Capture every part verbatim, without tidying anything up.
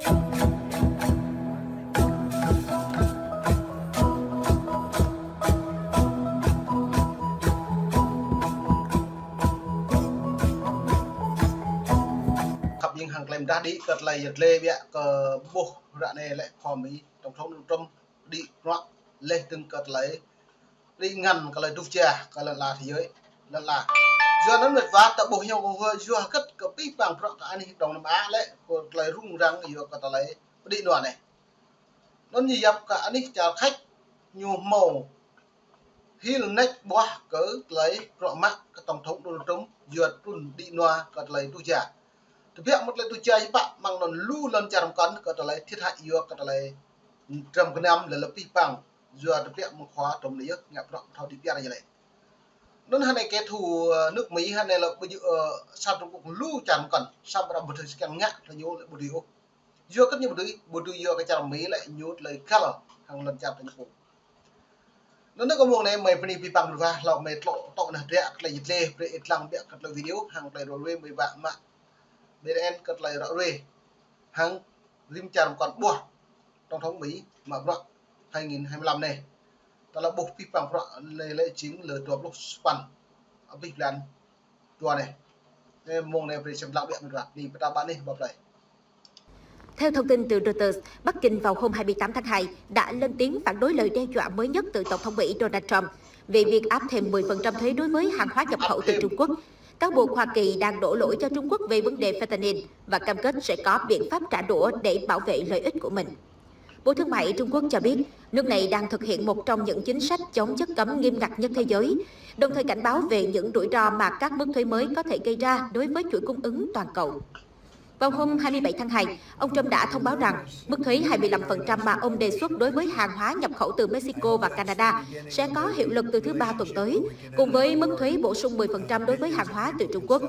Khăp jing hăng klem dah đĭ kơ tơlơi yơh tle biă kơ ƀuh ră anai lĕ khua Mi tổng thống Donald Trump đĭ bruă leh dơ̆ng kơ tơlơi đĭ ngăn kơ tơlơi tuh ja kơ lŏn ala thế giới, lŏn ala. Yua anŭn mĕt wa ta ƀuh hiam kơ yua hơget kơ pih pang bruă kơ anih Đông Nam Á lĕ kơ tơlơi rŭng răng yua kơ tơlơi pơđĭ nua anai. Anŭn ñu yap kơ anih čar Khač ñu hmâo hil nač ƀuah kơ tơlơi bruă mă kơ tổng thống Donald Trump yua trŭn đĭ nua kơ tơlơi tuh ja. Tơbiă mơ̆ng tơlơi tuh ja hiư̆m pă mơ̆ng anŭn lu lŏn čar mơkŏn kơ tơlơi thiệt hại yua kơ tơlơi dram gơnam lĕ lĕ pih pang yua tơbiă mơ̆ng khua Trump anai yơh ngă bruă thâo đĭ piar yơh lĕ. Anŭn hơnai kẻ thù, ơ, nước Mỹ hơnai lĕ ƀu djơ̆, ơ, sang Trung Quốc lu čar mơkŏn, samơ̆ ƀu thâo sĭt kiăng ngă kơ ñu lĕ ƀu dưi ôh. Yua kơ ñu ƀu dưi, ƀu dưi yua kơ čar Mi lĕ ñu tơlơi găl hăng lŏn čar ta ñu pô. Anŭn kơ mông anai mơi bơni pih pang mơ̆t wa, hlâo mơi tlŏ tŏ neh dră kơ tơlơi yơh tle, brơi ih lăng biă kơ tơlơi video hăng tơlơi ră ruai mơi wă mă B T N kơ tơlơi ră ruai hăng rĭm čar mơkŏn ƀuah tổng thống Mi mă bruă hai nghìn hai mươi lăm anai. Ta lăng ƀuh pih pang bruă anai lĕ jing lơ dua pluh sapăn abih blan dua anai. Anai mông anai brơi sem lăng biă mơ̆t wa, bơni pơtao ƀă anai, bye bye. Theo thông tin từ Reuters, Bắc Kinh vào hôm hai mươi tám tháng hai đã lên tiếng phản đối lời đe dọa mới nhất từ Tổng thống Mỹ Donald Trump về việc áp thêm mười phần trăm thuế đối với hàng hóa nhập khẩu từ Trung Quốc, cáo buộc Hoa Kỳ đang đổ lỗi cho Trung Quốc về vấn đề fentanyl và cam kết sẽ có biện pháp trả đũa để bảo vệ lợi ích của mình. Bộ Thương mại Trung Quốc cho biết, nước này đang thực hiện một trong những chính sách chống chất cấm nghiêm ngặt nhất thế giới, đồng thời cảnh báo về những rủi ro mà các mức thuế mới có thể gây ra đối với chuỗi cung ứng toàn cầu. Vào hôm hai mươi bảy tháng hai, ông Trump đã thông báo rằng mức thuế hai mươi lăm phần trăm mà ông đề xuất đối với hàng hóa nhập khẩu từ Mexico và Canada sẽ có hiệu lực từ thứ Ba tuần tới, cùng với mức thuế bổ sung mười phần trăm đối với hàng hóa từ Trung Quốc.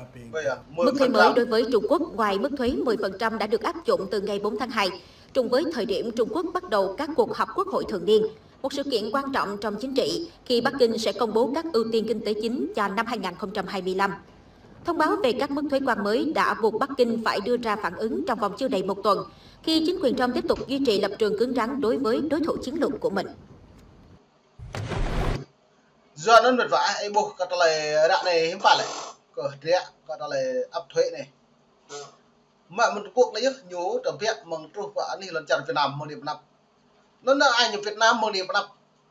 Mức thuế mới đối với Trung Quốc ngoài mức thuế mười phần trăm đã được áp dụng từ ngày bốn tháng hai, trùng với thời điểm Trung Quốc bắt đầu các cuộc họp quốc hội thường niên, một sự kiện quan trọng trong chính trị khi Bắc Kinh sẽ công bố các ưu tiên kinh tế chính cho năm hai nghìn không trăm hai mươi lăm. Thông báo về các mức thuế quan mới đã buộc Bắc Kinh phải đưa ra phản ứng trong vòng chưa đầy một tuần, khi chính quyền Trump tiếp tục duy trì lập trường cứng rắn đối với đối thủ chiến lược của mình. Yua anŭn mĕt wa, ih ƀuh kơ tơlơi ră anai hiư̆m pă lĕ, kơ dră kơ tơlơi áp thuế anai. Mă mơ̆ng Trung Quốc anai yơh, ñu tơbiă mơ̆ng truh pơ anih lŏn čar Việt Nam mơ̆ng anai pơ anăp. Anŭn anai ñu Việt Nam mơ̆ng anai pơ anăp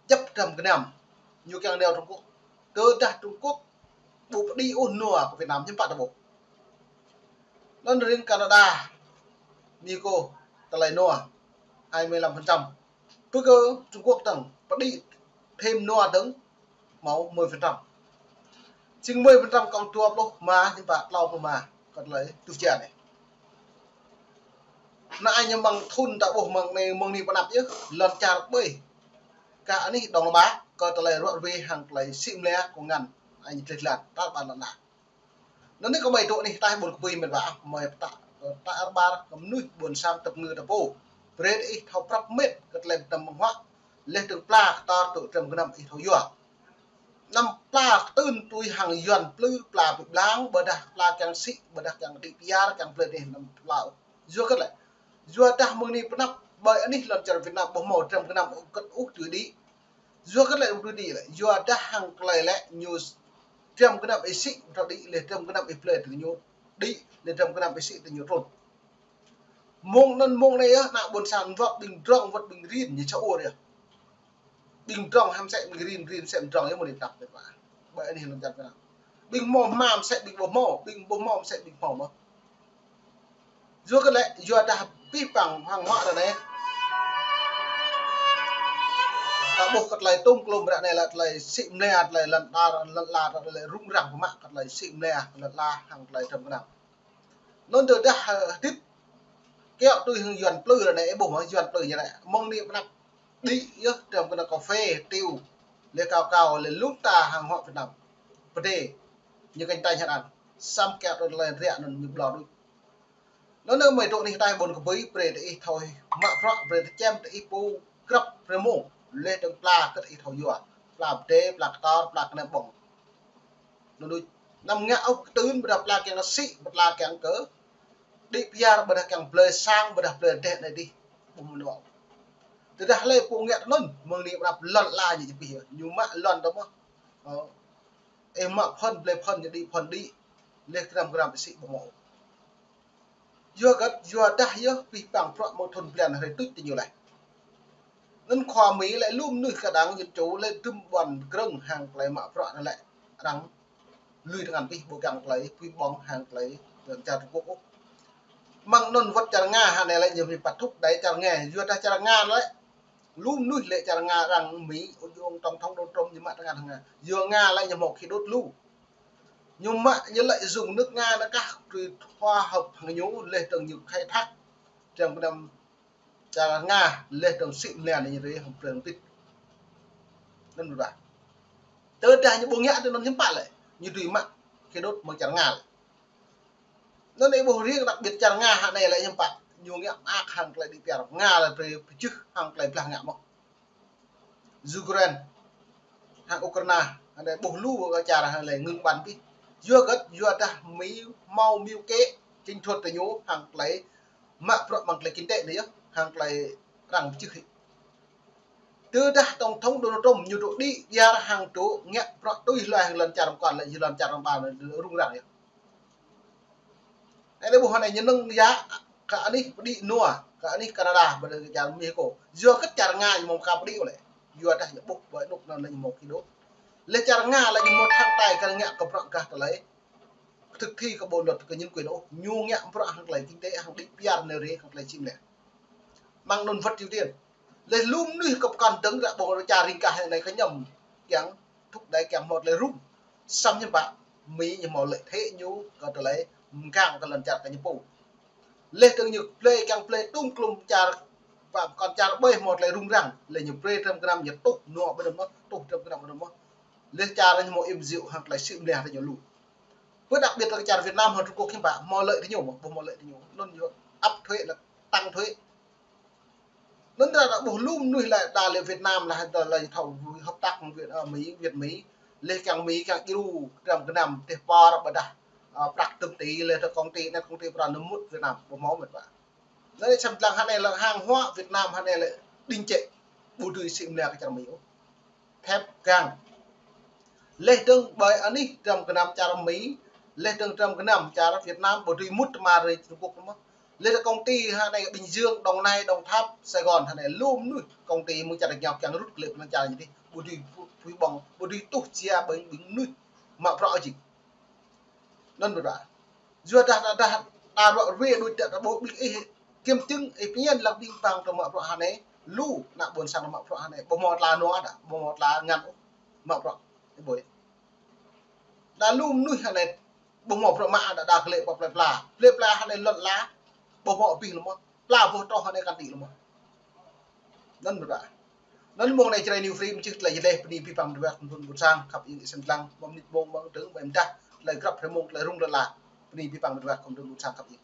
djŏp dram gơnam. Ñu kiăng nao Trung Quốc. Tơdah Trung Quốc ƀu pơđĭ ôh nua kơ Việt Nam hiư̆m pă ta ƀuh. Anŭn riêng Canada, Mexico, tơlơi nua hai mươi lăm phần trăm. Pơ kơ Trung Quốc tăng pơđĭ thêm nua tăng hmâo mười phần trăm. Jing mười phần trăm cộng dua pluh rơma, hiư̆m pă tlâo pluh rơma kơ tơlơi tuh ja anai. Anai ñu mơ̆ng thŭn ta ƀuh mơ̆ng anai, mơ̆ng anai pơ anăp yơh, lŏn čar ƀơi kơ anih Đông Nam Á kơ tơlơi ră ruai hăng tơlơi sĭ mlĕ kơ ngăn anai ñu tlĕ tlan, ta ƀan lŏn anai. Anŭn anai kơ mơi tŏ anih taih ƀôn kơpui mĕt wa, mơi pơtă, pơtă rơbar kơ mơnuih ƀôn sang tơpơngư ta pô. Brơi ih thâo prăp mĕt kơ tơlơi tăm mơ̆ng huă, leh dơ̆ng pla kơtor tŭ dram gơnam ih thâo yua. Anăm pla kơtưn tui hăng Yuan plư, pla ƀu blang, ƀôdah pla kiăng sĭ, ƀôdah kiăng đĭ piar, kiăng plơi anai anăm pla. Yua hơget lĕ? Yua dah mơ̆ng anai pơ anăp ƀơi anih lŏn čar Việt Nam ƀu hmâo dram gơnam hơget ôh dưi đĭ. Yua hơget lĕ ƀu dưi đĭ lĕ? Yua dah hăng tơlơi lĕ ñu dram gơnam ih sĭ, ƀu thâo đĭ, leh dram gơnam ih plơi tơ ñu đĭ, leh dram gơnam ih sĭ tơ ñu trŭn. Mông anŭn mông anai yơh, ană ƀôn sang wơ̆t ƀing drŏng, wơ̆t ƀing rin, ñu ča ur yơh. Ƀing drŏng hăm sĕ ƀing rin, rin sĕ ƀing drŏng yơh mơ̆ng anai pơ anăp mĕt wa. Ƀơi anih lŏn čar Việt Nam. Ƀing hmâo hmam sĕ ƀing ƀu hmâo, ƀing ƀu hmâo sĕ ƀing hmâo mơ̆n. Yua hơget lĕ, yua dah pih pang hăng huă ră anai. Ta ƀuh kơ tơlơi tôm klôm ră anai lĕ tơlơi sĭ mlĕ, tơlơi lŏn ala, lŏn ala ră anai lĕ rŭng răng pơmă kơ tơlơi sĭ mlĕ, lŏn ala hăng tơlơi dram gơnam. Anŭn tơdah, ơ, hơdip kiaŏ tui hăng Yuan plư ră anai, ih ƀuh mơ̆ Yuan plư ñu anai. Mơ̆ng anai pơ anăp đĭ yơh dram gơnam kơphê, tiu, leh kao kao, leh lŭng ta hăng huă Việt Nam. Pơdai, ñu kơnh tañ hơđăn. Samơ̆ kiaŏ tui tơlơi ră anŭn ñu ƀlŏr đôč. Anŭn anai mơi tŏ anih taih ƀôn kơpui, brơi tơ ih thâo mă bruă, brơi tơ čem tơ ih pô grăp brơi mông. Leh dơ̆ng pla hơget ih thâo yua. Pla pơdai, pla kơtor, pla kơnăm ƀơ̆ng. Anŭn đôč. Anăm ngă ôh kơtưn ƀôdah pla kiăng kơ sĭ, pla kiăng kơ Đĭ piar ƀôdah kiăng blơi sang, ƀôdah blơi rơdêh anai dih. Ƀu mơnŏ. Tơdah lĕ pô ngă tơ anŭn, mơ̆ng anai pơrap lŏn ala ñu či pih. Ñu mă lŏn tơ mơ̆. Ơ. Ih mă phŏn, blơi phŏn, ñu đĭ phŏn đĭ. Leh gram gram ih sĭ ƀu mơ̆. Yua hơget, yua dah yơh pih pang prăk mơ̆ng thun blan hrơi tuč tơ ñu leh. Anŭn khua Mi lĕ lu mơnuih kơđang ñu ču lĕ dŭm ƀuăn krơ̆ng hăng tơlơi mă prăk anŭn lĕ arăng lui tơngan pih ƀu kiăng tơlơi pui ƀong hăng tơlơi lŏn čar Trung Quốc ôh. Mơ̆ng anŭn wơ̆t čar Nga hă anai lĕ ñu pơthŭk đơi čar Nga, yua dah čar Nga lĕ lu mơnuih lĕ čar Nga arăng Mi, ujung tổng thống Donald Trump ñu mă tơngan Nga. Yua Nga lĕ ñu mơ̆ khi đốt lu. Ñu mă ñu lĕ dùng nước Nga anŭn kah tui hòa hợp hăng ñu leh dơ̆ng ñu khai thác. Trong năm čar Nga leh dơ̆ng sĭ mlan ñu rê hăng plơi tit. Anŭn ƀu dah. Tơdah ñu ƀu ngă tơ anŭn hiư̆m pă lĕ. Ñu dưi mă khi đốt mơ̆ng čar Nga lĕ. Anŭn ih ƀuh riêng đặc biệt čar Nga hă anai lĕ hiư̆m pă. Ñu ngă mơak hăng tơlơi đĭ piar. Nga lĕ brơi pơjưh hăng tơlơi blah ngă mơ̆. Ukraine, hăng Ukraine, hăng anai ƀuh lu kơ čar hăng lĕ ngưng bắn pih. Yua hơget, yua dah Mi hmâo mưu kế chiến thuật tơ ñu hăng tơlơi mă prăk mơ̆ng tơlơi kinh tế anai yơh, hăng tơlơi arăng pơjưh hĭ. Tơdah tổng thống Donald Trump ñu dŏ đĭ piar hăng dŏ ngă prăk tui hluai hăng lŏn čar mơkŏn lĕ, yua lŏn čar mơkŏn lĕ rŭng răng yơh. Anai lĕ ƀuh hơnai ñu nơ̆ng yă, kơ anih pơđĭ nua, kơ anih Canada, ƀôdah kơ čar Mexico. Yua hơget čar Nga ñu mơ̆ ka pơđĭ lĕ. Yua dah ñu ƀuh ƀơi anŭk anŭn lĕ ñu mơ̆ khi đốt. Leh čar Nga lĕ ñu mơ̆ thăng tai kơ ngă kơ prăk gah tơlơi thực thi kơ bộ luật kơ nhân quyền ôh. Ñu ngă prăk hăng tơlơi kinh tế, hăng đĭ piar nao rê, hăng tơlơi sĭ mlan. Mơ̆ng anŭn wơ̆t Triều Tiên. Leh lu mơnuih kơ pơkŏn dơ̆ng ră ƀong rơča ring kah anai kơ ñu kiăng thŭk đơi kiăng hmâo tơlơi rŭng. Samơ̆ hiư̆m pă, Mi ñu hmâo lợi thế ñu kơ tơlơi mơgang kơ lŏn čar kơ ñu pô. Leh dơ̆ng ñu plơi kiăng plơi tŭm klum čar, pă pơkŏn čar ƀơi hmâo tơlơi rŭng răng. Leh ñu brơi trăm gơnam ñu tuh nua ƀơi anŭn mơ̆, tuh trăm gơnam ƀơi anŭn mơ̆. Leh čar ñu hmâo im djơ̆ hăng tơlơi sĭ mlan tơ ñu lu. Ƀơi đặc biệt lĕ čar Việt Nam hăng Trung Quốc hiư̆m pă, hmâo lợi tơ ñu mơ̆, ƀu hmâo lợi tơ ñu. Anŭn ñu áp thuế lĕ tăng thuế. Anŭn ră ƀuh lu mơnuih lĕ đa lĕ Việt Nam lĕ đa lĕ thâo hợp tác Việt, ơ, Mi, Việt Mi. Leh kiăng Mi kiăng djru trăm gơnam tơpă ƀôdah, ơ, prăk tơm ti leh tơ công ty, net công ty pran nơmut Việt Nam, ƀu hmâo mĕt ƀă. Anŭn lĕ samơ̆ lăng hă anai lĕ hàng hóa Việt Nam hă anai lĕ đĭ čĕ ƀu dưi sĭ mlan kơ čar Mi ôh. Thép gang. Leh dơ̆ng ƀơi anih trăm gơnam čar Mi, leh dơ̆ng trăm gơnam čar Việt Nam ƀu dưi mŭt tơma rơi Trung Quốc mơ̆. Leh dơ̆ng công ty hă anai Bình Dương, Đồng Nai, Đồng Tháp, Sài Gòn hă anai lu mơnuih công ty mơ̆ng čar ñu kiăng rŭt kơ lĕ pơnăn čar ñu dih, ƀu dưi pui ƀong, ƀu dưi tuh jia ƀing ƀing mơnuih mă prăk jing. Anŭn ƀu dah. Yua dah, dah, dah, dah ruă ruê đuaĭ dah, dah ƀuh ƀing ih kiểm chứng, ih pơñen lăng ƀing pang tơ mă prăk hă anai, lu ană ƀôn sang mă prăk hă anai, ƀu hmâo tla nua dah, ƀu hmâo tla ngăn ôh, mă prăk, ih ƀuh. Dah lu mơnuih hă anai, ƀu hmâo prăk mă dah, dah kơ lĕ pă plơi pla, plơi pla hă anai lŏn ala, ƀu hmâo abih lu mơ̆, pla boh troh hă anai kăn đĭ lu mơ̆. Anŭn ƀu dah. Anŭn mơ̆ng anai Jrai New Free mơčih tơlơi jơleh bơni abih bang mơdră kơ mơdră ƀôn sang khăp ing ih sem lăng mơ̆ mơnit mông mơ̆ng dơ̆ng ƀai mơdah tơlơi grăp hrơi mông tơlơi rŭng lŏn ala bơni abih bang mơdră kơ mơdră ƀôn sang khăp ing.